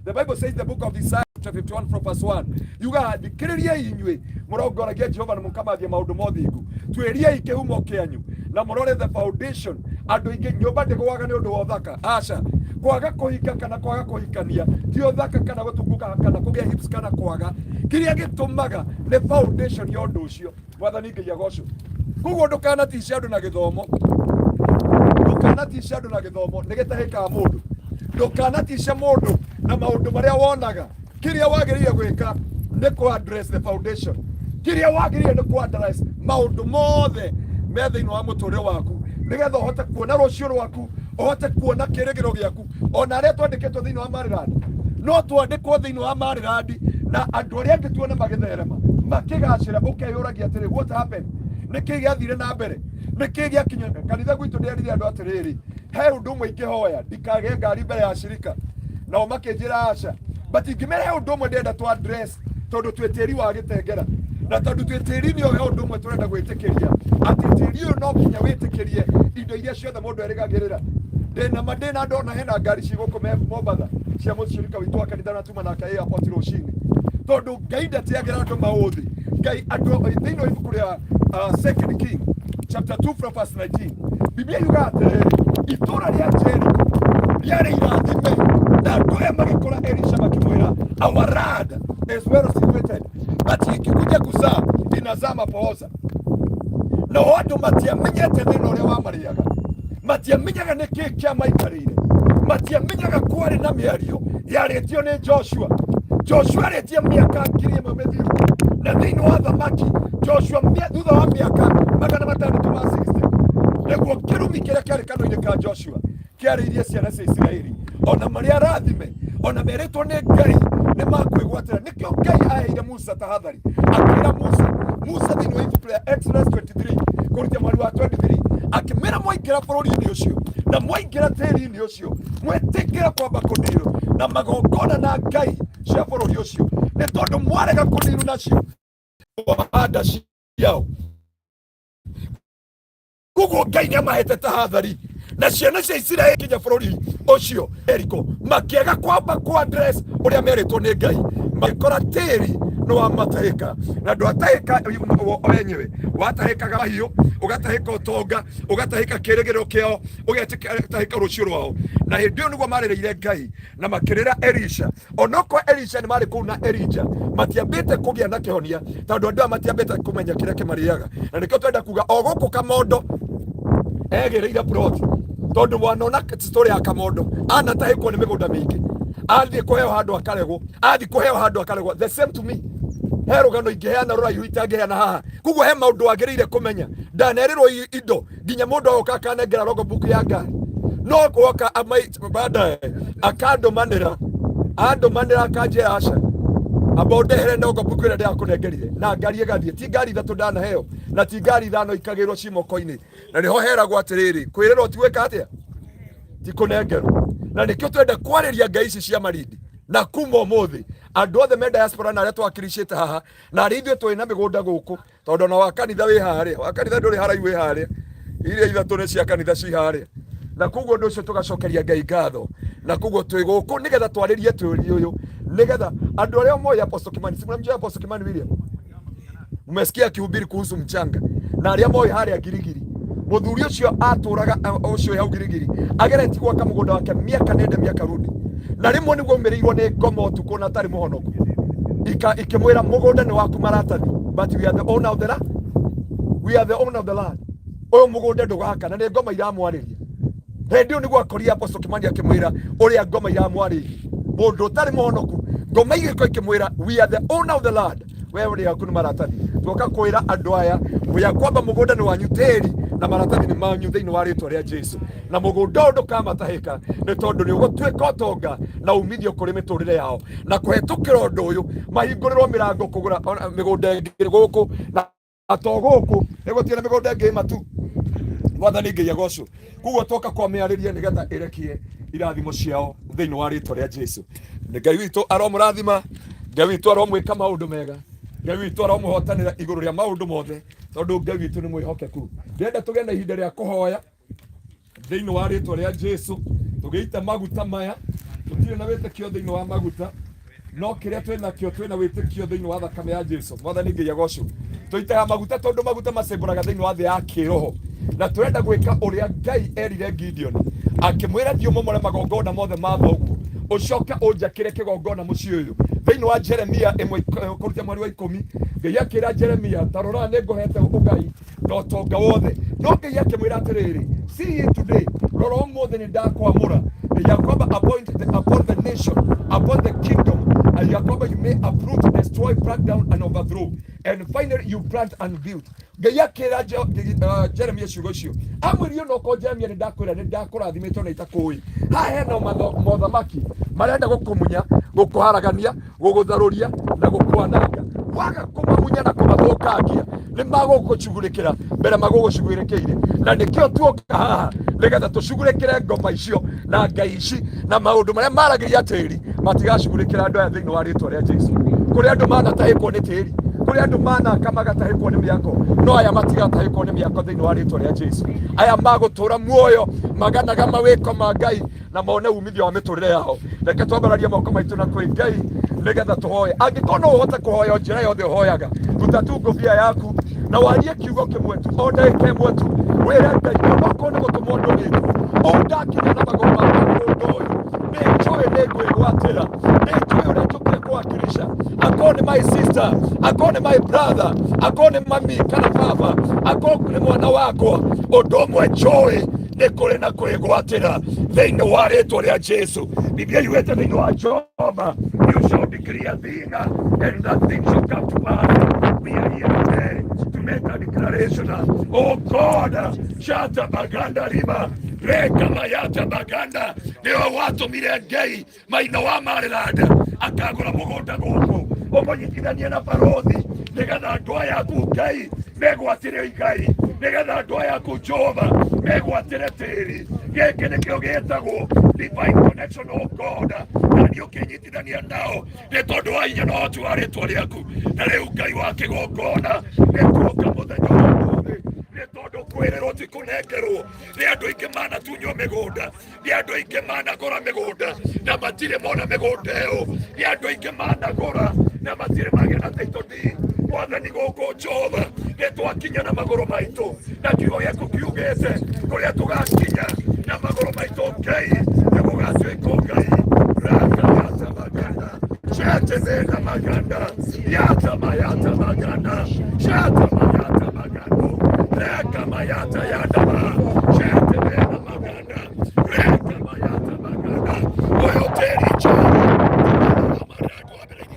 The Bible says, the book of Isaiah chapter 51 from verse 1, yugaga, thikĩrĩriai inyuĩ mũrongoragia Jehova na mũkamathia maũndũ ma ũthingu, tuĩriai kĩhumo kĩanyu na mũrore the foundation. Andũ aingĩ nyũmba ndĩgũaga nĩ ũndũ wa ũthaka, aca. Kwaga kũhika kana kwaga kũhikania ti ũthaka, kana gũtunguka kana kũgĩa hips kana kwaga, kĩrĩa gĩtũmaga nĩ foundation ya ũndũ ũcio. Mwathani Ngai agocwo. Koguo ndũkanatice andũ na gĩthomo, ndũkanatice andũ na gĩthomo, nĩ gĩtahĩkaga mũndũ. Ndũkanatice mũndũ na maũndũ marĩa wonaga. Kĩrĩa wagĩrĩire gwĩka nĩ kũ address the foundation. Kĩrĩa wagĩrĩire nĩ kũ address maũndũ mothe me thĩinĩ wa mũtũrĩre waku, nĩgetha ũhote kuona rũciũ rwaku, ũhote kuona kĩrĩgĩro gĩaku. Ona arĩa twandĩkĩtwo thĩinĩ wa marĩrandi, no twandĩkwo thĩinĩ wa marĩrandi na andũ arĩa angĩ tuone magĩtherema, makĩgacĩra, ũkeyũragia atĩrĩ, what happened? Nĩ kĩĩ gĩathire na mbere? Nĩ kĩĩ gĩakinya kanitha gwitũ? Ndĩerire andũ atĩrĩrĩ, he ũndũ ũmwe ingĩhoya, ndikagĩe ngari mbere ya shirika, nao makĩnjĩra aca, but ingĩmera he ũndũ ũmwe ndĩrenda tũ address, tondũ twĩ tĩri wa gĩtengera, na tondũ twĩ tĩri-inĩ ũyũ, he ũndũ ũmwe tũrenda gwĩtĩkĩria, atĩ tĩri ũyũ no nginya wĩtĩkĩrie indo iria ciothe mũndũ erĩgagĩrĩra. Ndĩna ma ndĩna ndona hena ngari ci gũkũ me Mombatha cia mũcirika witũ wa kanitha na tuma nake airport rũcinĩ, tondũ Ngai ndatigagĩra andũ maũthĩ. Ngai andũ thĩinĩ wa ibuku rĩa Second King chapter 2 from verse 19, Biblia yugaga atĩrĩrĩ, itũũra rĩa Jericho rĩarĩ irathime, na andũ aya magĩkora Elisha makĩmwĩra, our land is well situated, but ikikuja kuzaa inazaa mapooza. Nao andũ matiamenyete thĩna ũrĩa wamarĩaga, matiamenyaga nĩ kĩĩ kĩamaikarĩire, matiamenyaga kwarĩ na mĩario yarĩtio nĩ Joshua. Joshua arĩtie mĩaka 1000 mĩthiru, na thĩinĩ wa thamaki Joshua thutha wa mĩaka 660 nĩguo kĩrumi kĩrĩa kĩarĩ kanua-inĩ ka Joshua kĩarĩirie ciana cia Isiraeli, ona marĩa arathime, ona merĩtwo nĩ Ngai nĩ makwĩgwatĩra. Nĩkĩo Ngai aheire Musa tahathari, akĩra Musa, Musa thĩinĩ wa ibuku rĩa Exodus 23 kũruta mweri wa 23, akĩmĩra, mwaingĩra bũrũri-inĩ ũcio na mwaingĩra tĩri-inĩ ũcio, mwĩtĩkĩra kwamba kũndirũ na magongona na ngai cia bũrũri ũcio, nĩ tondũ mwarega kũndirũ nacio handa ciao. Koguo Ngai nĩ amahete tahathari, na ciana cia Isiraeli kinya bũrũri ũcio Eriko makĩaga kwamba ku address ũrĩa merĩtwo nĩ Ngai, magĩkora tĩri nĩ wamatahĩka. Na ndwatahĩka wenyewe, watahĩkaga mahiũ, ũgatahĩka ũtonga, ũgatahĩka kĩrĩgĩrĩro kĩao, ũgatahĩka rũciũ rwao. Na hĩndĩ ĩyo nĩguo marĩrĩire Ngai na makĩrĩra Elisha. Onokorwo Elisha nĩ marĩ kũu na Elija, matiambĩte kũgĩa na kĩhonia, tondũ andũ aya matiambĩte kũmenya kĩrĩa kĩmarĩaga. Na nĩkĩo twenda kuga o gũkũ Kamondo egĩrĩire plot, tondũ wanona story ya Kamondo, anatahĩkwo nĩ mĩgũnda mĩingĩ, athiĩ kũheo handũ akaregwo, athiĩ kũheo handũ akaregwo. The same to me, he rũgano ingĩheana rũraihu itangĩheana haha. Koguo he maũndũ wagĩrĩire kũmenya. Ndanerĩrwo indo nginya mũndũ agoka akanengera logbook ya ngari, no gwoka baadaye akandũmanĩra, andũmanĩra akanjĩra, aca, amba ũndehere logbook ĩrĩa ndĩrakũnengerire, na ngari ĩgathiĩ. Ti ngari ithatũ ndanaheo, na ti ngari ithano ikagĩrwo ci moko-inĩ. Na nĩho heragwo atĩrĩrĩ, kwĩrĩrwo ti gwĩka atĩa, ti kũnengerwo. Na nĩkĩo twenda kwarĩria ngai ici cia Malindi, na kuma ũmũthĩ andũ othe me diaspora na arĩa twakiricĩte haha na arĩa ithuĩ twĩ na mĩgũnda gũkũ, tondũ ona wa kanitha wĩ harĩa, wa kanitha ndũrĩ haraihu, wĩ harĩa, iria ithatũ nĩ cia kanitha ci harĩa. Na koguo ũndũ ũcio tũgacokeria Ngai ngatho. Na koguo twĩ gũkũ nĩgetha twarĩrie tũri ũyũ, nĩgetha andũ arĩa moĩ Apostle Kimani, si mnamjua Apostle Kimani William? Mmesikia akihubiri kuhusu mchanga. Na arĩa moĩ harĩa Girigiri, mũthuri ũcio atũraga ũcio hau Girigiri ageretie gwaka mũgũnda wake mĩaka nenda mĩaka rudi, na rĩmwe nĩguo aumĩrĩirwo nĩ ngoma ũtukũ na atarĩ mũhonoku, ikĩmwĩra, mũgũnda nĩ waku maratathi, but we are the owner of the land, we are the owner of the land, ũyũ mũgũnda ndũgaka. Na nĩ ngoma iramwarĩria. Hĩndĩ ĩyo nĩguo akorire Apostle Kimani akĩmwĩra ũrĩa ngoma iramwarĩria, mũndũ ũtarĩ mũhonoku, ngoma igĩko ikĩmwĩra, we are the owner of the land, we ũrĩ yaku nĩ maratathi. Tuoka kwĩra andũ aya ya kwamba mũgũnda nĩ wanyu, tĩri na maratathi nĩ manyu thĩinĩ wa rĩtwa rĩa Jesu, na mũgũnda ũyũ ndũkamatahĩka, nĩ tondũ nĩ ũgũtuĩka ũtonga na umithio kũrĩ mĩtũrĩre yao, na kũhetũkĩra ũndũ ũyũ mahingũrĩrwo mĩrango kũgũra ona mĩgũnda ĩngĩ gũkũ, na to gũkũ nĩgũtirĩ na mĩgũnda ĩngĩ matu. Mwathani Ngai agocwo. Koguo twoka kwamĩarĩria nĩgetha ĩrekie irathimo ciao thĩinĩ wa rĩtwa rĩa Jesu. Nĩ Ngai witũ aromũrathima, Ngai witũ aromwĩka maũndũ mega, Ngai witũ aromũhotanĩra igũrũ rĩa maũndũ mothe, tondũ Ngai witũ nĩ mwĩhokeku. Ndĩrenda tũgĩe na ihinda rĩa kũhoya thĩinĩ wa rĩtwa rĩa Jesu, tũgĩita maguta maya. Tũtirĩ na wĩtĩkio thĩinĩ wa maguta, no kĩrĩa twĩ nakĩo, twĩ na wĩtĩkio thĩinĩ wa thakame ya Jesu. Mwathani Ngai agocwo. Tũitaga maguta tondũ maguta macembũraga thĩinĩ wa thĩ ya kĩroho, na tũrenda gwĩka ũrĩa Ngai erire Gideon, akĩmwĩra, thiĩ ũmomore magongona mothe ma thoguo, ũcoke ũnjakĩre kĩgongona mũciĩ ũyũ. Thĩinĩ wa Jeremia 1 kũruta mweri wa 10, Ngai akĩra Jeremia, ta rora, nĩ ngũhete ũgai na ũtonga wothe. No Ngai akĩmwĩra atĩrĩrĩ, see ye today, rora ũmũthĩ nĩ ndakwamũra ya kwamba appoint the, upon the nation, upon the kingdom, ya kwamba you may uproot, destroy, pluck down and overthrow, and finally you plant and build. Ngai akĩra Jeremia ciugo icio, amwĩrire, onokorwo Jeremia nĩ ndakwĩra nĩ ndakũrathimĩte na itakũĩ, haha hena mothamaki marenda gũkũmunya, gũkũharagania, gũgũtharũria na gũkwananga. Waga kũmamunya na kũmathũkangia, nĩ magũgũcugurĩkĩra mbere magũgũcugurĩkĩire. Na nĩkĩo tuoka haha, nĩgetha tũcugurĩkĩre ngoma icio na ngai ici na maũndũ marĩa maragĩria tĩri matigacugurĩkĩra andũ aya thĩinĩ wa rĩtwa rĩa Jesu. Kũrĩ andũ manatahĩkwo nĩ tĩri, kũrĩ andũ manaka magatahĩkwo nĩ mĩako, no aya matigatahĩkwo nĩ mĩako thĩinĩ wa rĩtwa rĩa Jesu. Aya magũtũra muoyo maganaga mawĩko ma Ngai na mone umithio wa mĩtũrĩre yao. Reke twambararie moko maitũ na kwĩ Ngai nĩgetha tũhoe. Angĩkorwo no ũhote kũhoya o njĩra yothe ũhoyaga, ruta tu ngũbia yaku na warie kiugo kĩmwe tu, o ndagĩka ĩmwe tu, wĩre Ngai, onokorwo nĩ gũtũmwo ndũmĩtwo, ũũ ndakinya na magũrũ makwa mũgũnda ũyũ, nĩ njũĩ nĩ ngwĩgwatĩra, nĩ njũĩ ũrĩa njũkire kũwakilisha. Akorwo nĩ my sister, akorwo nĩ my brother, akorwo nĩ mami kana baba, akorwo nĩ mwana wakwa, ũndũ ũmwe njũĩ nĩ kũrĩ na kwĩgwatĩra thĩinĩ wa rĩtwa rĩa Jesu. Biblia yugĩte thĩinĩ wa Jehova, you shall decree a thing and that thing shall come to pass. We are here today to make a declaration. Oh God, shata baganda riba reka mayata baganda, nĩwe watũmire Ngai Maina wa Maryland akagũra mũgũnda gũkũ, ũmũnyitithanie na barothi, nĩgetha andũ aya aku Ngai megwatĩre igai, nĩgetha andũ aya aku Jehova megwatĩre tĩri. Gĩkĩ nĩkĩo gĩtagwo divine connection of God, na niĩ ũkĩnyitithania nao nĩ tondũ wa hinya na ũhoti wa rĩtwa rĩaku. Na rĩu Ngai wa kĩgongona, nĩ tuoka mũthenya wa ũmũthĩ, nĩ tondũ kwĩrĩrwo ti kũnengerwo. Nĩ andũ aingĩ manatunywo mĩgũnda, Nĩ andũ aingĩ managũra mĩgũnda na matirĩ mona mĩgũnda ĩyo, nĩ andũ aingĩ managũra na matirĩ magĩa na title deed. Mwathani gũkũ Jehova, nĩ twakinya na magũrũ maitũ, na kiugo gĩaku kiugĩte kũrĩa tũgakinya na magũrũ maitũ, Ngai, nĩ gũgatuĩka Ngai raka yata maganda shete bena maganda yata mayata maganda shata mayata magando reka mayata yadama shete bena maganda reka mayata maganda ũyũ tĩri Jehova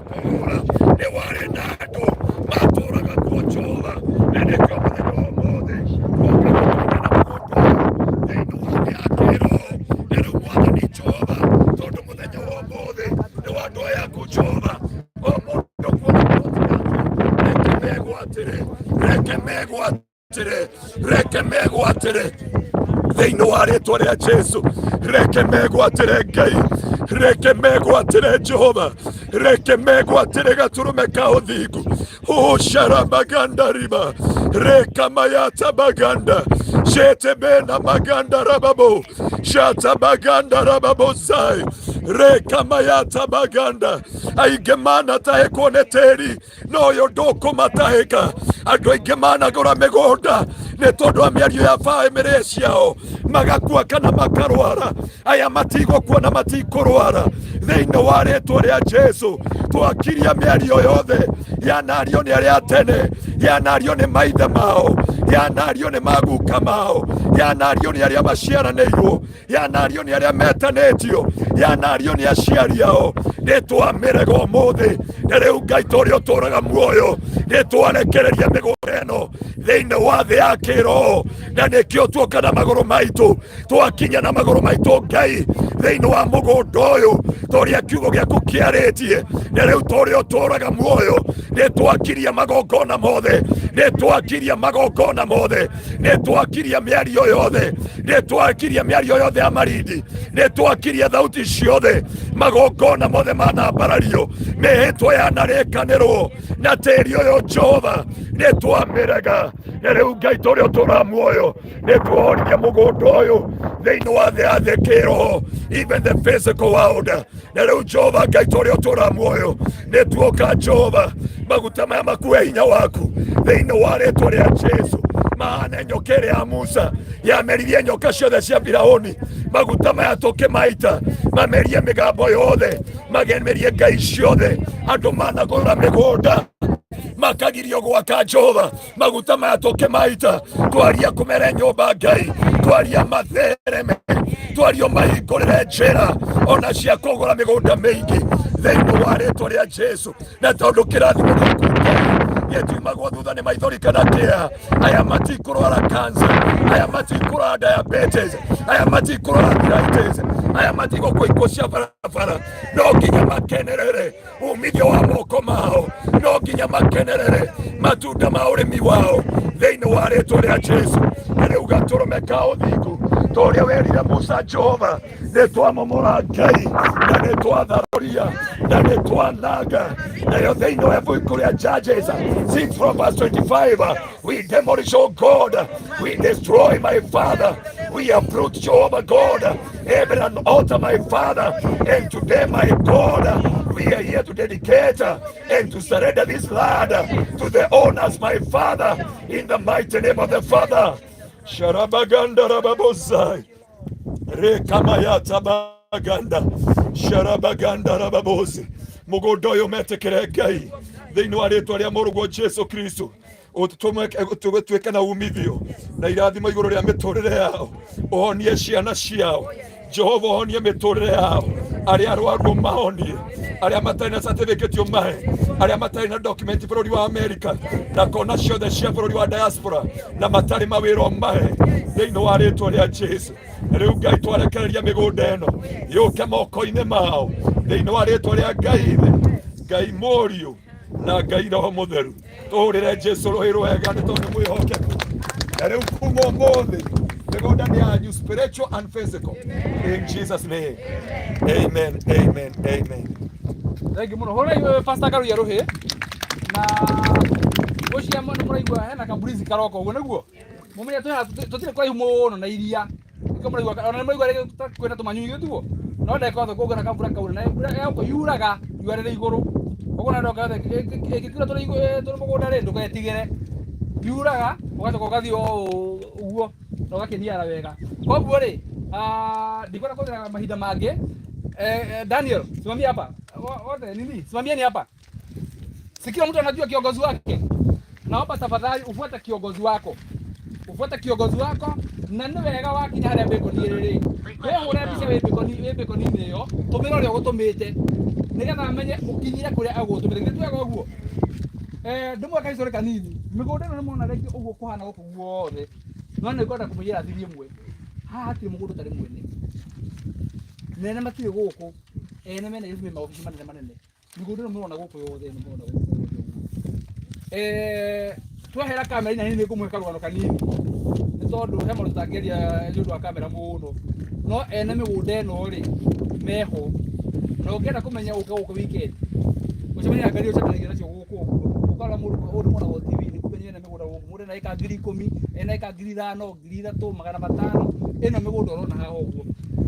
kũhũra nĩ warĩ na andũ matũraga kuo Jehova, na nĩkĩo mũthenya wa ũmũthĩ twoka gũkinya na mũgũnda ũyũ thĩinĩ wa thĩ ya kĩĩroho. Na rĩu Mwathani Jehova, tondũ mũthenya wa ũmũthĩ nĩ wa andũ aya aku Jehova, o mũndũ kuona ploti yake, reke megwatĩre, reke megwatĩre, reke megwatĩre thĩinĩ wa rĩtwa rĩa Jesu. Reke megwatĩre Ngai, reke megwatĩre Jehova, reke megwatĩre gatũrũme ka ũthingu. Ushara maganda riba reka mayata baganda shete bena maganda rababo shata baganda rababo zai reka mayata baganda aingĩ manatahĩkwo nĩ tĩri, no ũyũ ndũkũmatahĩka. Andũ aingĩ managũra mĩgũnda nĩ tondũ wa mĩario ya bamĩrĩ ciao, magakua kana makarwara. Aya matigũkua na matikũrwara thĩinĩ wa rĩtwa rĩa Jesu. Twakiria mĩario yothe yanario nĩ arĩa tene, yanario nĩ maithe mao, yanario nĩ maguka mao, yanario nĩ arĩa maciaranĩirwo, yanario nĩ arĩa metanĩtio, yanario nĩ aciari ao. Nĩ twamĩrega ũmũthĩ, na rĩu Ngai ta ũrĩa ũtũraga muoyo, nĩ twarekereria mĩgũnda ĩno thĩinĩ wa thĩ ya kĩroho, na nĩkĩo tuoka na magũrũ maitũ, twakinya na magũrũ maitũ Ngai thĩinĩ wa mũgũnda ũyũ, ta ũrĩa kiugo gĩaku kĩarĩtie. Na rĩu ta ũrĩa ũtũraga muoyo, nĩ twakiria magongona mothe. Nĩ twakiria magongona mothe, nĩ twakiria mĩario yothe, nĩ twakiria mĩario yothe ya marindi, nĩ twakiria thauti ciothe, magongona mothe manambarario, mĩhĩtwa yanarĩkanĩrwo na tĩri ũyũ Jehova, nĩ twamĩrega. Na rĩu Ngai tũrĩa ũtũũraga muoyo, nĩ tuohorithia mũgũnda ũyũ thĩinĩ wa thĩ ya thĩ kĩroho, even the physical world. Na rĩu Jehova Ngai tũrĩa ũtũũraga muoyo, nĩ tuoka Jehova, maguta maya makue hinya waku thĩinĩ wa rĩtwa rĩa Jesu, mahane nyoka ĩrĩa ya Musa yameririe nyoka ciothe cia Firauni. Maguta maya tũkĩmaita mamerie mĩgambo yothe, magemerie ngai ciothe, andũ managũra mĩgũnda makagirio gwaka. Jehova, maguta maya tũkĩmaita, twaria kũmere nyũmba Ngai, twaria mathereme, twario mahingũrĩre njĩra ona cia kũgũra mĩgũnda mĩingĩ thĩinĩ wa rĩtwa rĩa Jesu. Na tondũ kĩrathimo gĩaku Ngai gĩtiumagwo thutha nĩ maithori kana kĩeha, aya matikũrwara cancer, aya matikũrwara diabetes, aya matikũrwara arthritis, aya matigũkua ikuũ cia barabara. No nginya makenerere umithio wa moko mao, no nginya makenerere matunda ma ũrĩmi wao thĩinĩ wa rĩtwa rĩa Jesu. Na rĩu gatũrũme ka ũthingu ta ũrĩa werire Musa, Jehova, nĩ twamomora Ngai, na nĩ twatharũria, na nĩ twananga nayo thĩinĩ wa ibuku rĩa Judges 6 from verse 25. We demolish, oh God, we destroy, my Father, we uproot, Jehovah God, heaven and altar, my Father. And today, my God, we are here to dedicate and to surrender this land to the owners, my Father, in the mighty name of the Father. Sharabaganda Rababosai. Rekamayata baganda sharabaganda rababozi. Mũgũnda ũyũ metĩkĩre Ngai thĩinĩ wa rĩtwa rĩa mũrũguo Jesu Kristo, tũtuĩke na umithio na irathimo igũrũ rĩa mĩtũrĩre yao. Ũhonie ciana ciao Jehova, ũhonie mĩtũrĩre yao, arĩa arwaru ũmahonie, arĩa matarĩ na certificate ũmahe, arĩa matarĩ na document bũrũri wa Amerika na kona ciothe cia bũrũri wa diaspora na matarĩ mawĩra ũmahe thĩinĩ wa rĩtwa rĩa Jesu. Rĩu Ngai, twarekereria mĩgũnda ĩno yũke moko-inĩ mao thĩinĩ wa rĩtwa rĩa Ngai Ithe, Ngai Mũriũ na Ngai Roho Mũtheru. Tũhũrĩre Jesu rũhĩ rwega nĩ tondũ nĩ mwĩhokeku. Na rĩu kuma ũmũthĩ mĩgũnda nĩ yanyu, spiritual and physical, in Jesus name, amen, amen, amen. Thengi mũno. Hũrai Pastor Karuia rũhĩ. Na ngwĩciria nĩ mũraigua hena kaburizi karoka ũguo nĩguo. Mũmenye tũtirĩ kũraihu mũno na iria. Nĩkĩo mũraigua ona nĩ mũraigua rĩngĩ ta kwĩna tũmanyunyu tiguo. No ndagĩka yothe kũngĩona kambura kaura na mbura yoka yuraga riũa rĩrĩ igũrũ. Koguo na ndoka yothe ĩngĩkiura tũrĩ tũrĩ mũgũnda rĩ, ndũgetigĩre. Yuraga ũgacoka ũgathiĩ o ũguo na ũgakĩniara wega. Koguo rĩ, ndikwenda kũhũthĩra mahinda mangĩ. Daniel, simamia hapa. Wote nini? Simamieni hapa. Si kila mtu anajua kiongozi wake. Naomba tafadhali ufuate kiongozi wako, ufuate kiongozi wako, na nĩ wega wakinya harĩa mbĩkoni ĩrĩ rĩ, wĩhũre mbica wĩ mbĩkoni, wĩ mbĩkoni-inĩ ĩyo, tũmĩra ũrĩa ũgũtũmĩte nĩgetha amenye ũkinyire kũrĩa agũgũtũmĩte. Githĩ ti wega ũguo? Ndĩmwe kahistory kanini. Mĩgũnda ĩno nĩ mona rĩngĩ ũguo kũhana gũkũ guothe, no nĩ ngwenda kũmũiyĩra thiri ĩmwe. Haha hatirĩ mũgũnda ũtarĩ mwene. Nene matirĩ gũkũ, ene mena Nairobi maobici manene manene. Mĩgũnda ĩno mũrona gũkũ yothe, ĩno mũrona gũkũ yothe ũguo. Twehera kamera-inĩ hanini, nĩngũmũhe karũgano kanini nĩ tondũ he maũndũ tũtangĩaria nĩ ũndũ wa kamera mũno, no ene mĩgũnda ĩno rĩ meho, na ũngĩenda kũmenya ũke gũkũ weekend ũcemanie na ngari ũcemanagia nacio gũkũ ũguo, ũkarora mũndũ ũyũ ndĩmuonaga o TV-inĩ, kumbe nĩ ene mĩgũnda gũkũ, mũndũ ena ĩka 10,000, ena ĩka 5,000, 3500, ĩno mĩgũnda ũrona haha ũguo.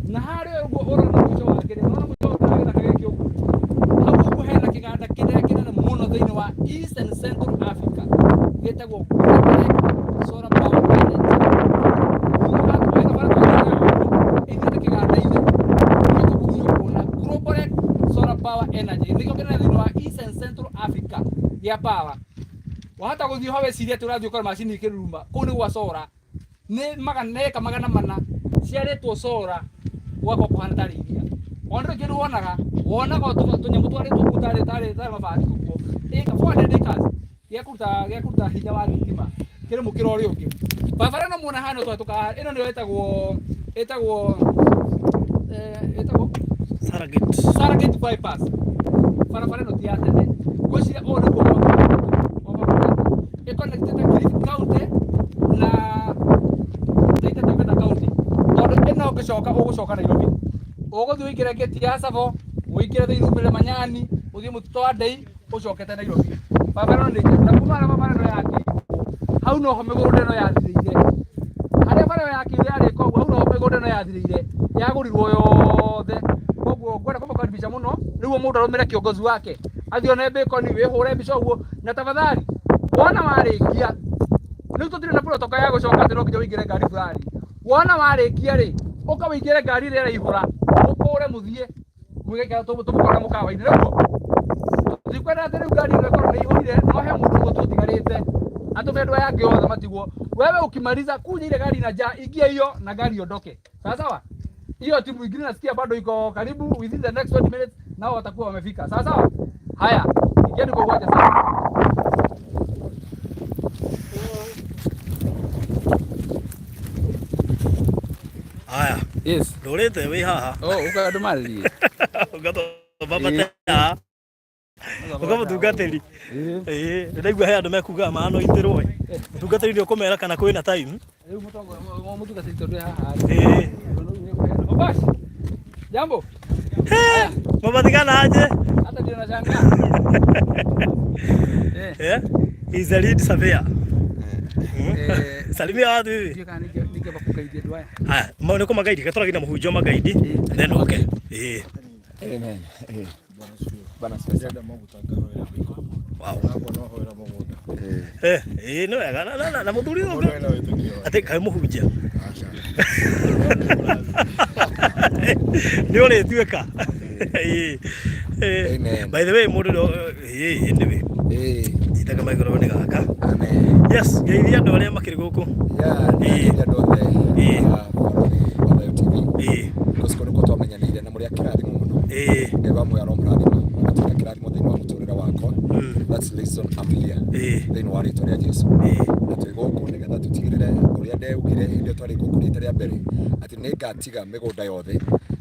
Na harĩa ũguo ũrona mũico wake rĩ, ũrona mũico wa gĩthaka gĩkĩ ũguo, hau ũguo hena kĩganda kĩrĩa kĩnene mũno thĩinĩ wa East and Central Africa gĩtagwo Great Solar Power Energy. Kuma haha ĩno bara twathiĩ nayo ũguo ĩthiĩte kĩganda-inĩ, no tũkũguo kuona Global Solar Power Energy nĩkĩo kĩnene thĩinĩ wa East and Central Africa gĩa power. Wahota gũthiĩ ho wecirie atĩ ũrathiĩ ũkore macini ĩkĩruruma, kũu nĩ gwa solar. Nĩ magana eka 400 ciarĩtwo solar, gũgakorwo kũhana tarĩ iria. Ona ndũrĩ kĩndũ wonaga, wonaga o tũnyamũ twarĩtwo kũu tarĩ tarĩ tarĩ mabati ũguo. Ĩka 400 acres gĩa kũruta hinya wa thitima kĩrĩ mũkĩra ũrĩa ũngĩ. Barabara ĩno muona haha nĩyo twahĩtũka haha, ĩno nĩyo ĩtagwo Surrogate. Surrogate bypass. Barabara ĩno ti ya tene. Ngwĩciria ũyũ nĩguo mwaka wa gatatũ wa barabara ĩno. Ĩconnectĩte Gũcoka ũgũcoka Nairobi, ũgũthiĩ ũingĩre gate ya Savo, ũingĩre thĩinĩ umĩre Manyani, ũthiĩ mũtitũ wa Ndei, ũcokete Nairobi. Barabara ĩno nĩ na kuma harĩa barabara ĩno yakĩirwo, hau noho mĩgũnda ĩno yathirĩire. Harĩa bara ĩyo yakĩirwo yarĩka ũguo, hau noho mĩgũnda ĩno yathirĩire, yagũrirwo yothe. Koguo ngwenda kũmũkaribisha mũno nĩguo mũndũ arũmĩre kiongozi wake, athiĩ one Bacon, wĩhũre mbica ũguo. Na tafadhali wona warĩkia, rĩu tũtirĩ na protocol ya gũcoka atĩ no nginya ũingĩre ngari fulani. Wona warĩkia rĩ, ũka ũingĩre ngari ĩrĩa ĩraihũra, ũkũre mũthiĩ mũgĩikara tũmũkore mũkawa-inĩ nĩguo. Tũtikwenda atĩ rĩu ngari ĩno ĩkorwo nĩ ĩihũrire no he mũndũ ũmwe tu ũtigarĩte, atũme andũ aya angĩ othe matigwo. Wewe ukimaliza kuja ile gari inajaa, ingia hiyo na gari iondoke. Sawa sawa? Hiyo timu ingine nasikia bado iko karibu, within the next 20 minutes nao watakuwa wamefika. Sawa sawa? Haya, ingieni kwa uwanja sasa. Haya. Yes. Ndũrĩte wĩ haha. Oh, uka andũ marĩrie. Ũgatũmbambate haha. Ũka mũtungatĩri. Ĩĩ, nĩndaigua he andũ mekugaga ma no itĩrwo. Mũtungatĩri nĩ ũkũmera kana kwĩna time. Rĩu mũtungatĩri tondũ haha. Ĩĩ. Obash. Jambo. Mwapatikana aje? Hata ndio nashangaa. Eh. Eh? He's a lead surveyor. Eh, Salimia watu hivi. ndiũ kana ningĩamba kũgeithia andũ aya. Haya, nĩ kũmagaidi, katũragi na mũhunjia magaidi. Then okay. Ĩĩ. Amen. Bwana asifiwe sana. Wow. Eh, ĩĩ nĩ wega na mũthuri ũyũ atĩ kaĩ mũhunjia. Nĩ ũrĩtuĩka. Ĩĩ. Ĩĩ. Amen. By the way, mũndũ no ĩĩ anyway. Itaga maigoro nĩ gaka. Amen. Yes, ngeithia andũ arĩa makĩrĩ gũkũ. Yeah, nĩ andũ othe Ĩĩ. a Barũthi wa Thayo TV. Ĩĩ. Because kũu nĩkuo twamenyanĩire na mũrĩ a kĩrathimo mũno. Ĩĩ. Ngai wa muoyo aromũrathima na gũtuĩka kĩrathimo thĩinĩ wa mũtũrĩre wakwa. That's the reason I'm here. Ĩĩ. Thĩinĩ wa rĩtwa rĩa Jesu. Ĩĩ. Na twĩ gũkũ nĩgetha tũtigĩrĩre ũrĩa ndeugire hĩndĩ ĩyo twarĩ gũkũ rita rĩa mbere atĩ nĩngatiga mĩgũnda yothe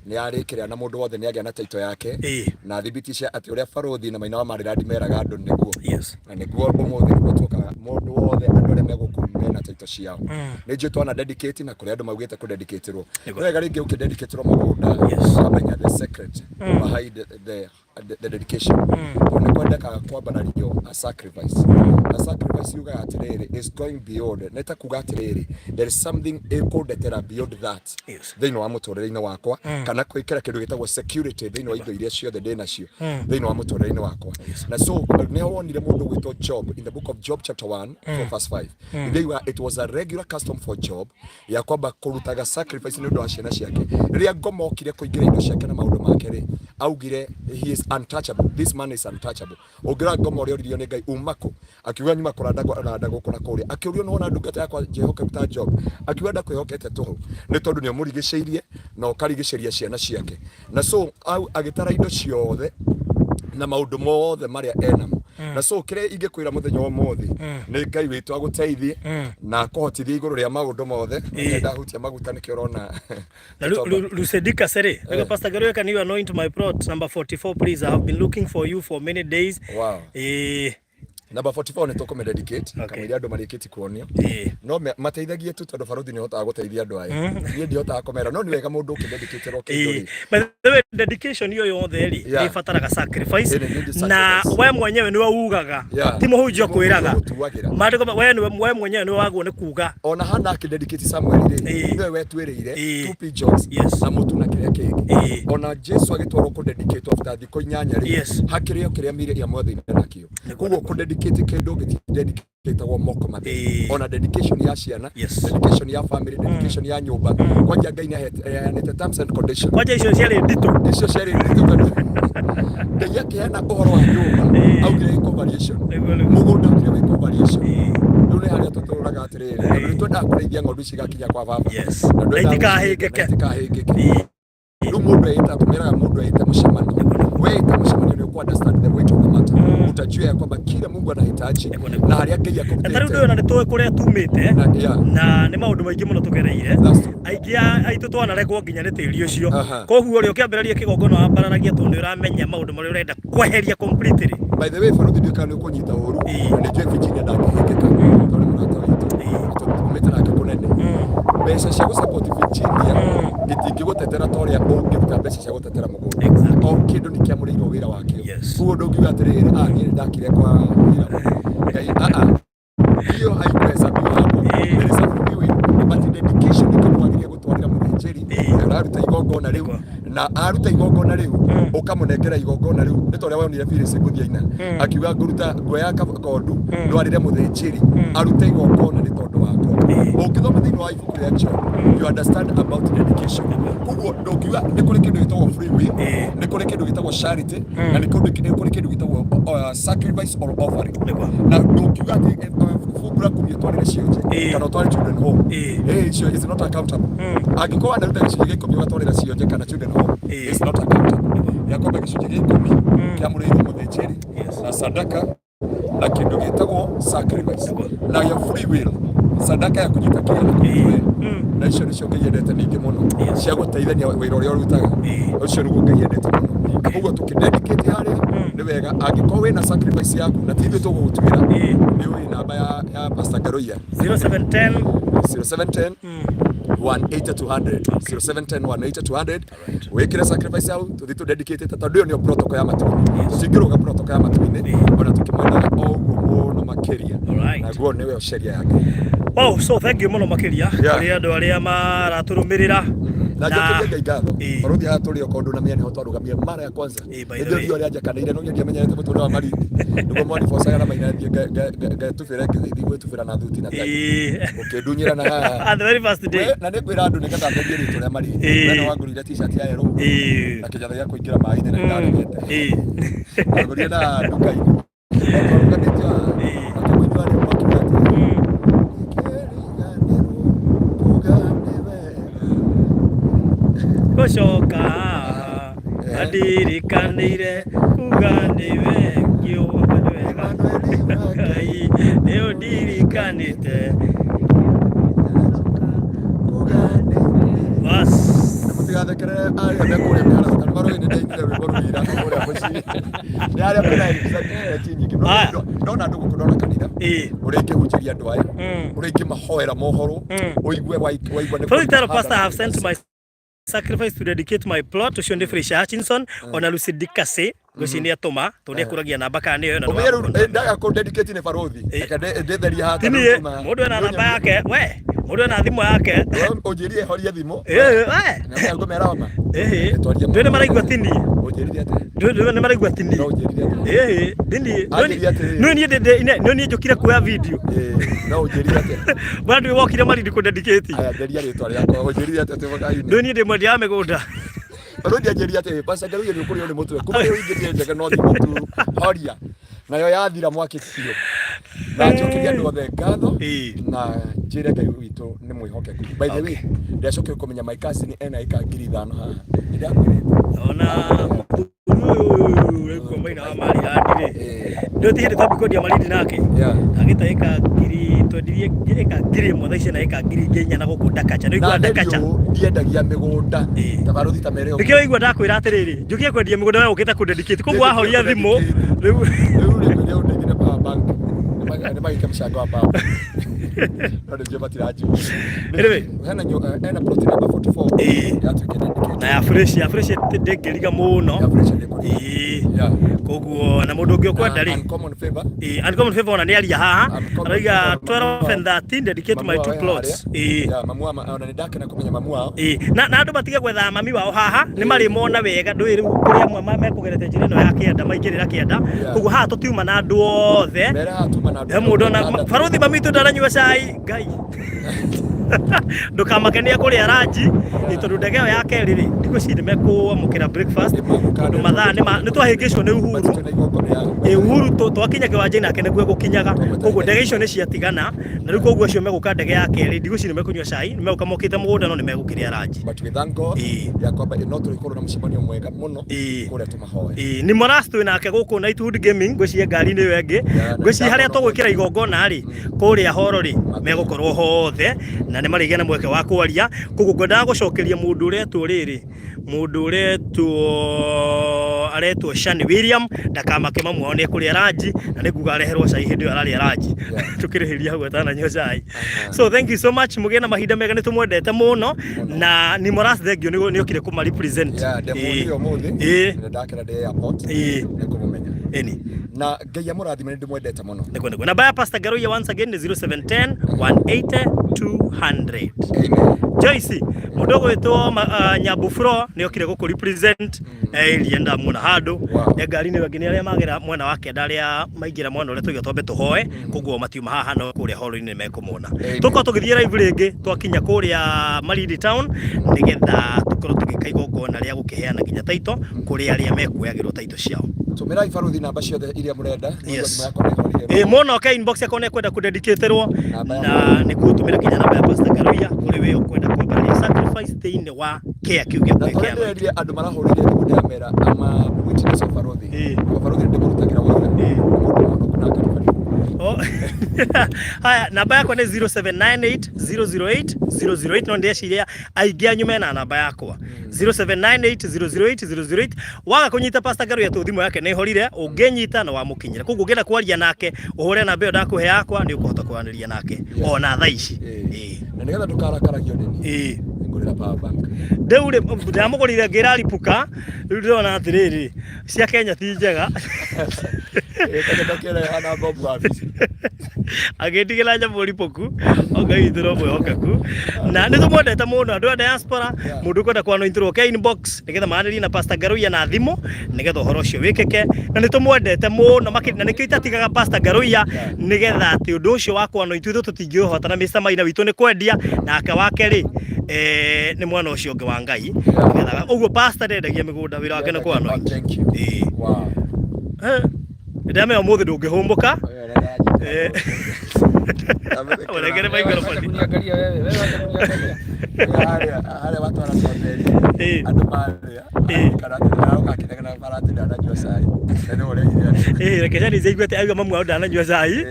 nĩyarĩkĩrĩra na mũndũ wothe nĩagĩa na title yake Ĩĩ. na thibitishe atĩ ũrĩa barũthi na maina wa Maryland meraga andũ nĩguo. Yes. Na nĩguo ũmũthĩ nĩguo tuokaga mũndũ wothe andũ arĩa me gũkũ mena title ciao. Nĩ njũĩ twana dedicate na kũrĩ andũ maugĩte kũ dedicate-rwo. Nĩguo. Nĩ wega rĩngĩ ũkĩ dedicate-rwo mũgũnda Yes. ũkamenya the secret behind the dedication. Tondũ nĩ kwendekaga kwambarario a sacrifice. Na sacrifice yugaga atĩrĩrĩ is going beyond. Nĩ ta kuga atĩrĩrĩ there is something ĩkũndetera beyond that. Yes. Thĩinĩ wa mũtũrĩre-inĩ wakwa kana kwĩkĩra kĩndũ gĩtagwo security thĩinĩ wa indo iria ciothe ndĩ nacio thĩinĩ wa mũtũrĩre-inĩ wakwa. Na so nĩ wonire mũndũ ũgwĩtwo Job in the book of Job chapter 1 from verse 5. Ndĩigua it was a regular custom for Job ya kwamba kũrutaga sacrifice nĩ ũndũ wa ciana ciake. Rĩrĩa ngoma okire kũingĩra indo ciake na maũndũ make rĩ, augire he is untouchable, this man is untouchable. Ũngĩrora ngoma ũrĩa oririo nĩ Ngai uma kũ, akiuga nyuma kũranda randa gũkũ na kũrĩa. Akĩũrio nĩ wona ndungata yakwa njĩhokeku ta Job, akiuga ndakwĩhokete tũhũ nĩ tondũ nĩ ũmũrigicĩirie na ũkarigicĩria ciana ciake. Na so agĩtara indo ciothe na maũndũ mothe marĩa enamo. Na so kĩrĩa ingĩkwĩra mũthenya wa ũmũthĩ nĩ Ngai witũ agũteithie na akũhotithie igũrũ rĩa maũndũ mothe. Ndahutia maguta nĩkĩo ũrona. Na Lusedika Sere, Pastor Garuya, can you anoint my plot number 44 please? I have been looking for you for many days. Wow. Number 44 nĩ tũkũmĩ dedicate kamũira andũ marĩkĩtie kuonio. No mateithagie tu tondũ barũthi nĩ ũhotaga gũteithia andũ aya. Niĩ ndihotaga kũmera no nĩ wega mũndũ ũkĩ dedicate rwo kĩndũ rĩ. By the way, dedication iyo yothe rĩ nĩ ĩbataraga sacrifice na we mwenyewe nĩwe ugaga ti mũhunjia ũkwĩraga. Maandĩko we nĩwe we mwenyewe nĩwe wagwo nĩ kuga. Ona Hannah akĩ dedicate Samuel rĩ nĩwe wetuĩrĩire two pigeons na mũtu na kĩrĩa kĩngĩ. Ona Jesu agĩtwarwo kũ dedicate after thikũ 8 rĩ hakĩrĩo kĩrĩa Miriam athĩinire nakĩo. Koguo kũ dedicate kĩndũ gĩti dedicate moko matheri. Ona dedication ya ciana, dedication ya family, dedication ya nyũmba. Kwanja Ngai nĩ aheanĩte terms and conditions. Kwanja icio ciarĩ nditũ. Icio ciarĩ nditũ tondũ Ngai akĩheana ũhoro wa nyũmba augire ĩkwo variation. Mũgũnda augire wĩkwo variation. Rĩu nĩ harĩa tũtũraga atĩrĩrĩ, tondũ nĩ twendaga kũrĩithia ng'ondu ici igakinya kwa baba. Na itikahĩngĩke. Na itikahĩngĩke. Rĩu mũndũ eĩta tũmeraga mũndũ eĩte mũcemanio. Weĩta mũcemanio nĩ ũkũ understand the weight of the matter. Utajua ya kwamba kile Mungu anahitaji na harĩa Ngai akũrutĩte. Na tarĩu ndũĩ ona nĩ tũĩ kũrĩa tumĩte na nĩ maũndũ maingĩ mũno tũgereire. Aingĩ aitũ twanaregwo nginya nĩ tĩri ũcio. Koguo rĩ ũkĩambĩrĩria kĩgongona wambararagia tondũ nĩ ũramenya maũndũ marĩa ũrenda kweheria completely. By the way, barũthi ndiũĩ kana nĩ ũkũnyita ũru na nĩ njũĩ Virginia ndangĩhĩngĩka tondũ nĩ mũrata witũ. Tumĩte nake kũnene. Mbeca cia gũsupport Virginia itingĩgũtetera ta ũrĩa ũngĩruta mbeca cia gũtetera mũgũnda. O kĩndũ nĩ kĩamũrĩirwo wĩra wakĩo. Koguo ndũngiuga atĩrĩrĩ, ah, niĩ nĩndakire kwa Hiram. Ngai, ah, ah. Hiyo haikuhesabiwa hapo. There is a free will. But dedication nĩ kĩndũ wagĩrĩire gũtwarĩra mũthĩnjĩri ũrĩa ũraruta igongona rĩu, na aruta igongona rĩu ũkamũnengera igongona rĩu. Nĩ ta ũrĩa wonire Phyllis Ngũthiaina akiuga ngũruta nguoya kagondu ndwarĩre mũthĩnjĩri arute igongona nĩ tondũ wakwa. Ũngĩthoma thĩinĩ wa ibuku rĩa John, you understand about dedication. Koguo ndũngiuga nĩ kũrĩ kĩndũ gĩtagwo free will, nĩ kũrĩ kĩndũ gĩtagwo charity, na nĩ kũrĩ kĩndũ gĩtagwo sacrifice or offering. Na ndũngiuga atĩ fungu la kumi ũtwarĩre cionje kana ũtware children home. Icio is not accountable. Angĩkorwo wanaruta gĩcunjĩ gĩa ikũmi ũgatwarĩra cionje kana children home, is not accountable. Ya kwamba gĩcunjĩ gĩa ikũmi kĩamũrĩirwo mũthĩnjĩri na sadaka na kĩndũ gĩtagwo sacrifice na ya free will, sadaka ya kũnyita kĩrĩa na kũrĩa, na icio nĩcio Ngai endete ningĩ mũno, cia gũteithania wĩra ũrĩa ũrutaga. Ũcio nĩguo Ngai endete mũno. Koguo tũkĩdedicate harĩa nĩ wega. Angĩkorwo wĩna sacrifice yaku na ti ithuĩ tũgũgũtuĩra, nĩ ũĩ namba ya Pastor Ngaruiya? 0710. 0710 180 200, 0710 180 200. Wĩkĩre sacrifice hau, tũthiĩ tũ dedicate, tondũ ĩyo nĩyo protocol ya matu-inĩ. Tũtingĩrũga protocol ya matu-inĩ ona tũkĩmwendaga o ũguo mũno makĩria. Naguo nĩwe sheria ya Ngai. Wow, so thank you mũno makĩria kũrĩ andũ arĩa maratũrũmĩrĩra. Na njokerie Ngai ngatho. Barũthi, haha tũrĩ okorwo ndũnamenya nĩho twarũgamire mara ya kwanza. By the Nĩ way. ũrĩa njakanĩire no ndiamenyerete mũtũrĩre wa Malindi, nĩguo mwanibocaga na maina thiĩ ngetubĩre, ngĩthiĩ gwĩtubĩra na thuti na tai, ũkĩndunyĩra na haha. At the very first day. Na nĩ ngwĩra andũ nĩgetha therie rĩtwa rĩa Malindi. We nĩ wangũrĩire t-shirt ya yellow na kĩnyatha gĩa kũingĩra maĩ-inĩ na nĩndaregete. Ndagũrire na nduka-inĩ. Na twarũgamĩtio haha, akĩmũigua rĩmwe akiuga atĩrĩ, "Ngĩriganĩrwo kuga nĩ wega." Gũcoka andirikanĩire kuga nĩ wega, nĩ wega. Ngai nĩ ũndirikanĩte. Bas. Mũtigathekerere arĩa me kũrĩa mĩharatĩ, marũĩ nĩ ndainire rwĩmbo rũu ira kũrĩa mũciĩ. Nĩ arĩa mena eti nyingĩ. Aya. Ndona andũ gũkũ, ndona kanitha ũrĩa ingĩhunjĩria andũ aya, ũrĩa ingĩmahoera mohoro, ũigue waigua nĩ First tell pastor I have sent my sacrifice to dedicate my plot. Ũcio nĩ Felicia Hutchinson ona Lucy Dickerson, ngwĩciria nĩ atũma tondũ nĩ akũragia namba kana nĩyo na Ũmenye rĩu ndaga kũ dedicate nĩ barothi. Reke ndĩtherie haha. Tinie mũndũ ena namba yake, we mũndũ ena thimũ yake. Ũnjĩrire horie thimũ. We. Na ngũmera ma. Ĩhĩ. Ndũĩ nĩ maraigua tinie. Ũnjĩrire atĩa? Ndũĩ nĩ maraigua tinie. No ũnjĩrire atĩa? Ĩhĩ, ndini. Anjĩrire atĩrĩrĩ. Nĩ niĩ ndĩ nĩ niĩ njũkire kuoya video. No ũnjĩrire atĩa? Bwana ndũĩ wokire Malindi kũ dedicate. Aya, theria rĩtwa rĩakwa. Ũnjĩrire atĩa twĩ mũkainĩ? Ndũĩ niĩ ndĩ mwendia wa mĩgũnda. Barothi anjĩrire atĩrĩ, Pastor Ngaruiya nĩ ũkũrĩo nĩ mũtwe. Kuma rĩu ũingĩrire njege no thimũ tu. Horia. Nayo yathira mwaki biũ. Na njokerie andũ othe ngatho na njĩre Ngai witũ nĩ mwĩhokeku. By the way, ndĩracokire kũmenya my cousin ena ĩka 5,000 haha. Nĩ ndakwĩrĩte. Ona mũthuri ũyũ ũraigua maina wa Maryland rĩ, ndũĩ ti hĩndĩ twambia kwendia Malindi nake agĩta ĩka ngiri, twendirie ĩka 1,000, thaa ici ena ĩka ngiri ingĩ inya na gũkũ Ndakacha. Nĩ Na ũiguaga Ndakacha? rĩu ndiendagia mĩgũnda. Ta barothi ta mere ũguo. Nĩkĩo waigua ndakwĩra atĩrĩrĩ, njũkie kwendia mĩgũnda we ũkĩte kũ dedicate, koguo wahoria thimũ rĩu. Rĩu rĩ rĩu ndĩngire power bank. Nĩ magĩka mĩcango wa power bank. No nĩnjũĩ matiranjigua. Anyway. Hena hena plot number 44. Yatuĩkire dedicated. Na ya fresh, ya fresh ndĩngĩriga mũno. Ya fresh nĩ kũriga. Koguo na mũndũ ũngĩ ũkwenda rĩ. Uncommon favor. Uncommon favor ona nĩ aria haha. Uncommon Arauga favor, 12 and 13 dedicate my Mamu two wao plots. harĩa. Yeah, mamu wa ona nĩ ndakena kũmenya mamu wao. Na andũ matige gwetha mami wao haha, nĩ marĩmona wega. Ndũĩ rĩu kũrĩ amwe mekũgerete njĩra ĩno ya kĩanda, maingĩrĩra kĩanda. Koguo haha tũtiuma na andũ othe. Mbere haha tuma na andũ. He mũndũ ona barothi mami witũ ndaranyua cai. Ngai. Ndũkamake nĩ ekũrĩa ranji, tondũ ndege ĩyo ya kerĩ rĩ, ndigwĩciria nĩ mekũamũkĩra breakfast, tondũ mathaa nĩ nĩ twahĩngĩcwo nĩ Uhuru. Uhuru twakinya kĩwanja-inĩ nake nĩguo egũkinyaga. Koguo ndege icio nĩ ciatigana, na rĩu koguo acio megũka ndege ya kerĩ, ndigwĩciria nĩ mekũnyua cai, nĩ megũka mokĩte mũgũnda no nĩ megũkĩrĩa ranji. But we thank God ya kwamba no tũrĩkorwo na mũcemanio mwega mũno kũrĩa tũmahoe. Nĩ Moras twĩ nake gũkũ Nightwood Gaming, ngwĩciria ngari-inĩ ĩyo ĩngĩ. Ngwĩciria harĩa tũgwĩkĩra igongona rĩ, kũrĩa horo rĩ, megũkorwo hothe na nĩ marĩgĩa na mweke wa kwaria. Koguo ngwendaga gũcokeria mũndũ ũretwo rĩrĩ, Mũndũ ũretwo aretwo Shani William, ndakamake mamu wao nĩ ekũrĩa ranji, na nĩ nguga areherwo cai hĩndĩ ĩyo ararĩa ranji. Tũkĩrĩhĩria hau atananyua cai. So thank you so much, mũgĩe na mahinda mega, nĩ tũmwendete mũno. Na Nimoras, thank you nĩ okire kũma represent. Yeah, ndĩmuonire ũmũthĩ. Nĩ ndakena ndĩ airport. Nĩ kũmũmenya. Ĩni. Na Ngai amũrathime, nĩ ndĩmwendete mũno. Nĩguo nĩguo. Namba ya Pastor Ngaruiya once again nĩ 0710 180 200. Amen. Joyce, mũndũ ũgwĩtwo Nyambu Fro nĩ okire gũkũ represent area, ndamuona handũ. Nĩ ngari-inĩ ĩyo ĩngĩ, nĩ arĩa magera mwena wa kĩanda, arĩa maingĩra mwena ũrĩa tũiga twambe tũhoe, koguo matiuma haha no kũrĩa hall-inĩ nĩ mekũmona. Amen. Tũkorwo tũgĩthiĩ live rĩngĩ twakinya kũrĩa Malindi Town, nĩgetha tũkorwo tũgĩka igongona rĩa gũkĩheana nginya taito kũrĩ arĩa mekuoyagĩrwo taito ciao. Tũmĩrai baruthi namba ciothe iria mũrenda. Yes. Thimũ yakwa nĩ ĩhorire. Ĩ mũno ke inbox yakwa nĩ kwenda kũdedicatĩrwo Namba ya na nĩ kũtũmĩra nginya namba ya Pastor Ngaruiya kũrĩ we ũkwenda kwambĩrĩria sacrifice thĩinĩ wa kĩa kĩu gĩa Na kĩa tondũ ndĩrerire andũ marahũrĩire thimũ ndĩramera ama witness of baruthi. Baruthi ndĩmũrutagĩra wĩra. Nĩ mũndũ mũhonoku na akaribari. Oh. Haya, namba yakwa nĩ 0798 008 008, no ndĩreciria aingĩ anyu mena namba yakwa 0798 008 008. Waga kũnyita Pastor Ngaruiya tũ thimũ yake nĩ ĩhorire, ũngĩnyita na wamũkinyĩra. Koguo ũngĩenda kwaria nake, ũhũre namba ĩyo ndakũhe yakwa, nĩ ũkũhota kwaranĩria nake ona thaa ici. Ĩĩ. Na nĩgetha ndũkarakaragio nĩ niĩ. Ngũrĩra power bank. Rĩu rĩ, ndamũgũrire ngĩraripũka, rĩu ndĩrona atĩrĩrĩ, cia Kenya ti njega. Ĩĩ kĩrĩa ĩhana bomu wabici. Agĩndigĩra nyamũ ripũku, o Ngai witũ no mwĩhokeku na nĩ tũmwendete mũno andũ a diaspora. Mũndũ ũkwenda kwanointirwo ke inbox nĩgetha maranĩrie na Pastor Ngaruiya na thimũ nĩgetha ũhoro ũcio wĩkĩke, na nĩ tũmwendete mũno makĩria, na nĩkĩo itatigaga Pastor Ngaruiya nĩgetha atĩ ũndũ ũcio wa kwanointwo ithuĩ tũtingĩũhota, na Mr Maina witũ nĩ kwendia nake wake rĩ nĩ mwana ũcio ũngĩ wa Ngai. Nĩgetha ũguo Pastor ndendagia mĩgũnda, wĩra wake nĩ kwanoint. Thank you. Ĩĩ. Ndĩramenya ũmũthĩ ndũngĩhũmbũka. Ũrengere microphone. Kuniangalia wewe, wewe wacha kuniangalia. Harĩa watwara strawberry andũ marĩa kana akĩnegena maratĩ ndananyua cai na nĩ ũrehire andũ. Reke Shanice aigue atĩ auga mamu wao ndananyua cai.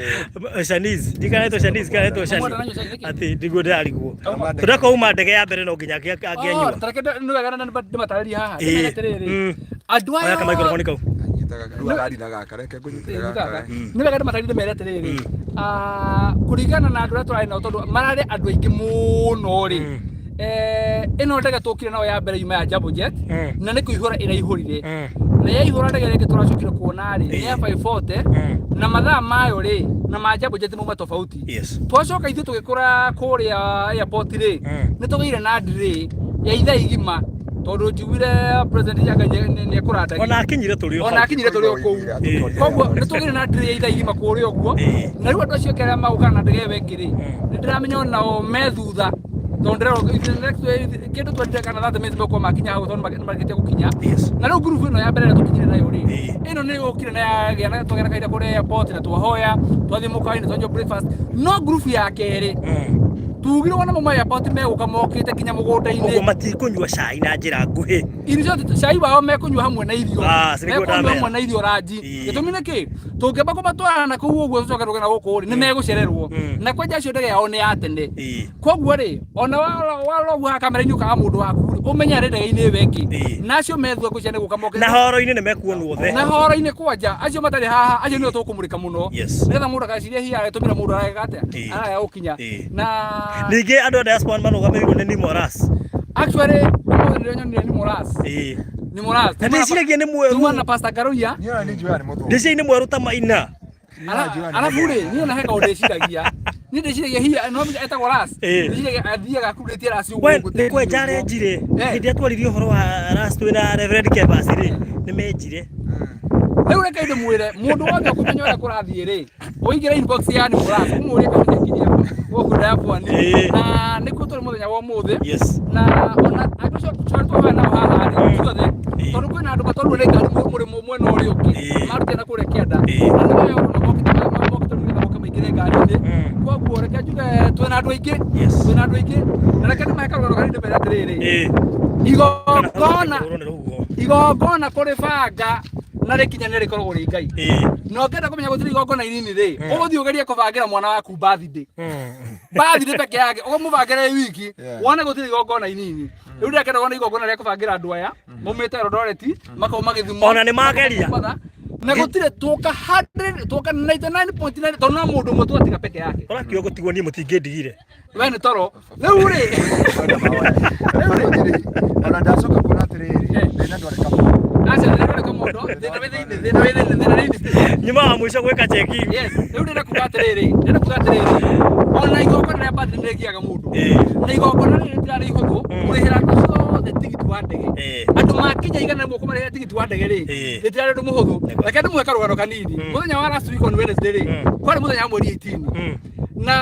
Shanice, ndikanetwo Shanice, kanetwo Shani. Mamu ndananyua cai nĩkĩ? Atĩ ndiguo ndĩrarigwo. Tondũ auma ndege ya mbere no nginya angĩanyua. Oh, tareke nĩ wega na ndĩmatarĩrie haha. Ndĩmere atĩrĩrĩ. Andũ Oya aya ka microphone kau. Anyitaga rĩu ararira gaka, reke ngũnyitĩre gaka. Nĩ wega ndĩmatarĩrie ndĩmere atĩrĩrĩ. Ah, kũringana na andũ arĩa tũrarĩ nao, tondũ mararĩ andũ aingĩ mũno rĩ, ĩno ndege tũkire nayo ya mbere yuma ya Jambo Jet na nĩ kũihũra ĩraihũrire, na yaihũra ndege ĩrĩa ĩngĩ tũracokire kuona rĩ nĩ ya 540, na mathaa mayo rĩ na ma Jambo Jet mauma tofauti. Twacoka ithuĩ tũgĩkora kũrĩa airport rĩ, nĩ tũgĩire na delay ya ithaa igima, tondũ njiguire president ya Ngai nĩ ekũrandagia. Ona akinyire tũrĩ o ona hau. Akinyire tũrĩ o kũu. Koguo nĩ tũgĩire na delay ya ithaa igima kũrĩa ũguo. Na rĩu andũ acio angĩ arĩa magũkaga na ndege ĩyo ĩngĩ rĩ, nĩ ndĩramenya onao me thutha, tondũ ndĩrerwo kĩndũ 20 kana 30 minutes megũkorwo makinya hau, tondũ nĩ marĩkĩtie gũkinya. Na rĩu ngurubu ĩno ya mbere ĩrĩa tũkinyire nayo rĩ, ĩno nĩ yũkire na yagĩa na twagĩa na kahinda kũrĩa airport na twahoya, twathiĩ mũkawa-inĩ, twanyua breakfast. No ngurubu ya kerĩ tugirwo na mauma airport megũka mokĩte nginya mũgũnda-inĩ. Ũguo matikũnyua cai na njĩra nguhĩ. Irio ciothe, cai wao mekũnyua hamwe na irio. Ah, si nĩguo mekũnyua ndamera. Hamwe na irio ranji. Gĩtũmi nĩ kĩ tũngĩamba kũmatwara na kũu ũguo tũcoke tũke na gũkũ rĩ, nĩ megũcererwo. Na kwanja acio ndege yao nĩ ya tene. Koguo rĩ, ona warora ũguo haha kamera-inĩ ũkaga mũndũ waku rĩ, ũmenye arĩ ndege-inĩ ĩyo ĩngĩ. Na acio methua ngwĩciria nĩ gũka mokĩte. Na horo-inĩ nĩ mekuonwo othe. Na horo-inĩ kwanja acio matarĩ haha, acio nĩo tũkũmũrĩka mũno. Nĩgetha mũndũ ageciria hihi agĩtũmĩra mũndũ arageka atĩa, araya gũkinya. Na ningĩ andũ a diaspora marũgamĩrĩirwo nĩ Nimoras. Actually ũmũthĩ nĩrĩo nyonire Nimoras. Nimoras. Na ndĩciragia nĩ mwerũ. Tuma na Pastor Ngaruiya. Niĩ ona nĩ njũĩ nĩ mũthũngũ. Ndĩciragia nĩ mwerũ ta Maina. Arabu rĩ, niĩ ona he kaũndũ ndĩciragia. Niĩ ndĩciragia hihi no etagwo Ras. Ndĩciragia athiaga akurĩtie Ras ũguo. We nĩ kwenja arenjire. Hĩndĩ ĩrĩa twaririe ũhoro wa Ras twĩna Reverend Kebas rĩ, nĩ menjire. Rĩu reke ndĩmwĩre, mũndũ wothe ũkũmenya ũrĩa kũrathiĩ rĩ, ũingĩre inbox ya Nimoras, ũmũrie kaũndũ kinya gũkũ ya Pwani. Na nĩkuo tũrĩ mũthenya wa ũmũthĩ. Na ona andũ acio tũrĩa twahoya nao haha rĩ, ciothe, tondũ kwĩna andũ matwarirwo nĩ ngari mũrĩmo mwena ũrĩa ũngĩ, marutire na kũrĩa kĩanda. Na nĩ wega mũno mokĩte mokĩte nĩgetha moke maingĩre ngari-inĩ. Koguo reke njuge twĩna andũ aingĩ, twĩna andũ aingĩ. Na reke ndĩmahe karũgano kanini ndĩmere atĩrĩrĩ, igongona igongona kũrĩbanga na rĩkinya nĩ rĩkoragwo rĩ Ngai. Na ũngĩenda kũmenya gũtirĩ igongona inini rĩ, ũgũthiĩ ũgerie kũbangĩra mwana waku birthday. Birthday peke yake, ũmũbangĩre wiki, wone gũtirĩ igongona inini. Rĩu ndĩrakena wona igongona rĩa kũbangĩra andũ aya maumĩte Eldoret makauma Gĩthumo. Ona nĩ mageria. Mombasa. Na gũtirĩ twoka 100 twoka 99.9 tondũ no mũndũ ũmwe twatiga peke yake. Ũrakiuga gũtigwo niĩ mũtingĩndigire. We nĩ toro. Rĩu rĩ Ona ndacoka kuona atĩrĩrĩ, thĩna ndwarĩ kamũndũ. Aca thĩna ndwarĩ kamũndũ, thĩna wĩ thĩinĩ, thĩna wĩ thĩinĩ, thĩna wĩ thĩinĩ. Nyuma wa mũico gwĩka checking. Yes, rĩu ndĩrenda kuga atĩrĩrĩ, ndĩrenda kuga atĩrĩrĩ, ona igongona rĩa birthday nĩ rĩgiaga mũndũ. Na igongona rĩrĩ rĩtirarĩ ihũthũ, kũrĩhĩra andũ acio othe tigiti wa ndege. Andũ makinya 100 kũmarĩhĩra tigiti wa ndege rĩ, rĩtirarĩ ũndũ mũhũthũ. Reke ndĩmũhe karũgano kanini. Mũthenya wa last week on Wednesday rĩ, kwarĩ mũthenya wa mweri 18. Na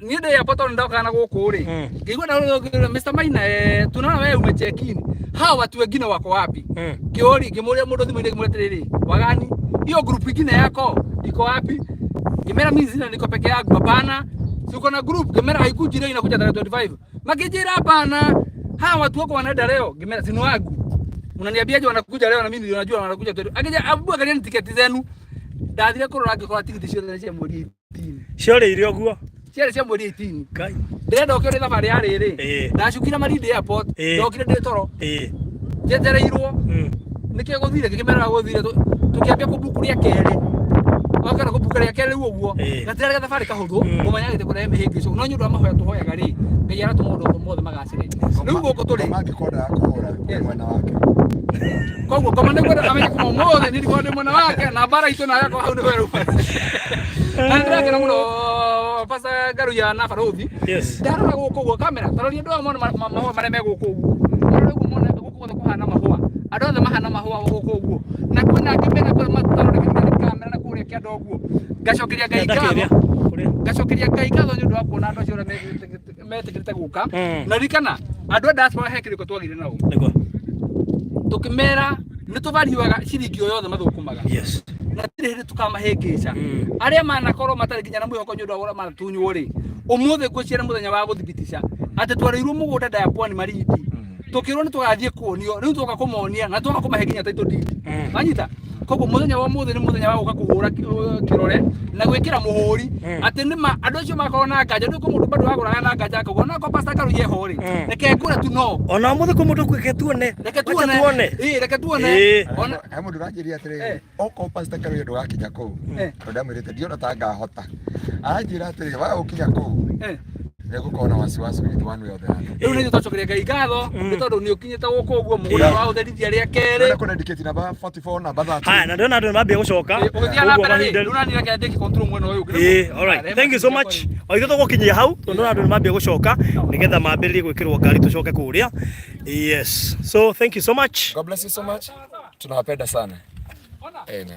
niĩ ndĩ airport tondũ ndokaga na gũkũ rĩ, ngĩigua ndagũrĩra Mr. Maina, tunaona wewe ume check in. Hawa watu wengine wako wapi? Ngĩũria ngĩmũria mũndũ thimũ-inĩ ngĩmũria atĩrĩrĩ, wagani hiyo group ingine yako iko wapi? Ngĩmera mimi sina, niko peke yangu. Hapana, si uko na group? Ngĩmera haikuji leo, inakuja tarehe 25. Makijira hapana, hawa watu wako wanaenda leo. Ngĩmera sinu wangu, unaniambiaje wanakuja leo na mimi ndio najua wanakuja 25. Akija abu angalieni tiketi zenu. Ndathire kũrora ngĩkora tigiti ciothe nĩ cia mweri 18. Ciorĩire ũguo. Ciarĩ cia mweri 18. Ngai. Ndĩrenda ũke ũrĩ thabarĩ ya rĩrĩ. Ndacukire Malindi airport, ndokire ndĩ toro. Njetereirwo. Nĩkĩo gũthire ngĩkĩmera gũthire tũkĩambia kũbuku rĩa kerĩ. Wakana kũbuka rĩa kerĩ rĩu ũguo. Gatirarĩ gathabarĩ kahũthũ, kũmenya gĩtĩ kũrehe mĩhĩngĩco. No nĩ ũndũ wa mahoya tũhoyaga rĩ, Ngai aratũma maũndũ mothe magacĩre. Rĩu gũkũ tũrĩ. Ngoma angĩkorwo ndakũhũra Yes. mwena wake. Koguo ngoma nĩngwenda amenye kuma ũmũthĩ niĩ ndikorwo ndĩ mwena wake na mbara itũ nayo akorwo hau nĩho ĩrauma. Na nĩndĩrakena mũno Pastor Ngaruiya na Barũthi. Yes. Ndarora gũkũ ũguo kamera, ta roria andũ aya mone mahũa marĩa me gũkũ ũguo. Marora ũguo mone gũkũ guothe kũhana mahũa. Andũ othe mahana mahũa gũkũ ũguo. Na kwĩna angĩ mena kũrĩa mataroneka nĩ kamera na kũrĩa kĩanda ũguo. Ngacokeria Ngai Kĩanda ngatho. kĩrĩa? Kũrĩa? Ngacokeria Ngai ngatho nĩ ũndũ wa kuona andũ acio ũrĩa metĩkĩrĩte gũka. Na ririkana andũ a diaspora he kĩrĩko twagĩire nao. Nĩguo. Tũkĩmera nĩ tũvariũaga ciringi o yothe mathũkũmaga. Yes. Na tirĩ hĩndĩ tũkamahĩngĩca. Arĩa manakorwo matarĩ nginya na mwĩhoko nĩ ũndũ wa ũrĩa manatunywo rĩ, ũmũthĩ ngwĩciria nĩ mũthenya wa gũthibitica atĩ twarĩirwo mũgũnda ndaya Pwani Malindi. Tũkĩrwo nĩ tũgathiĩ kuonio, rĩu twoka kũmonia na twoka kũmahe nginya title deed. Wanyita? Koguo mũthenya wa ũmũthĩ nĩ mũthenya wa gũka kũhũra kĩrore na gwĩkĩra mũhũri atĩ nĩma andũ acio makorwo na nganja, nĩ kwĩ mũndũ bado wagũraga na nganja akauga ona okorwo Pastor Ngaruiya eho rĩ, reke ngũre tu no. Ona ũmũthĩ kwĩ mũndũ ũkuĩke tuone. Reke Wacha tuone. tuone. Ĩĩ, reke tuone. Ona He mũndũ ũranjĩria atĩrĩrĩ, okorwo Pastor Ngaruiya ndũgakinya kũu, tondũ ndamwĩrĩte ndiona ta ngahota. Aranjĩra atĩrĩrĩ, waga gũkinya kũu, nĩgũkorwo na wasiwasi with one way or the other. Rĩu nĩ twacokeria Ngai ngatho nĩ tondũ nĩ ũkinyĩte gũkũ ũguo mũgũnda wa ũtherithia rĩa kerĩ. Ndĩrenda kũdedicate namba 44 namba 30. Haya, na ndĩrona andũ nĩ mambia gũcoka. Ũgĩthiĩ na Koguo mbere rĩ, mahinda- rĩu nani reke ndĩki control mwena ũyũ ũngĩ. All right. Thank you so much. O ithuĩ tũgũkinyia hau tondũ ndĩrona andũ nĩ mambia gũcoka nĩgetha mambĩrĩrie gwĩkĩrwo ngari tũcoke kũrĩa. Yes. So thank you so much. God bless you so much. Tunawapenda sana. Amen.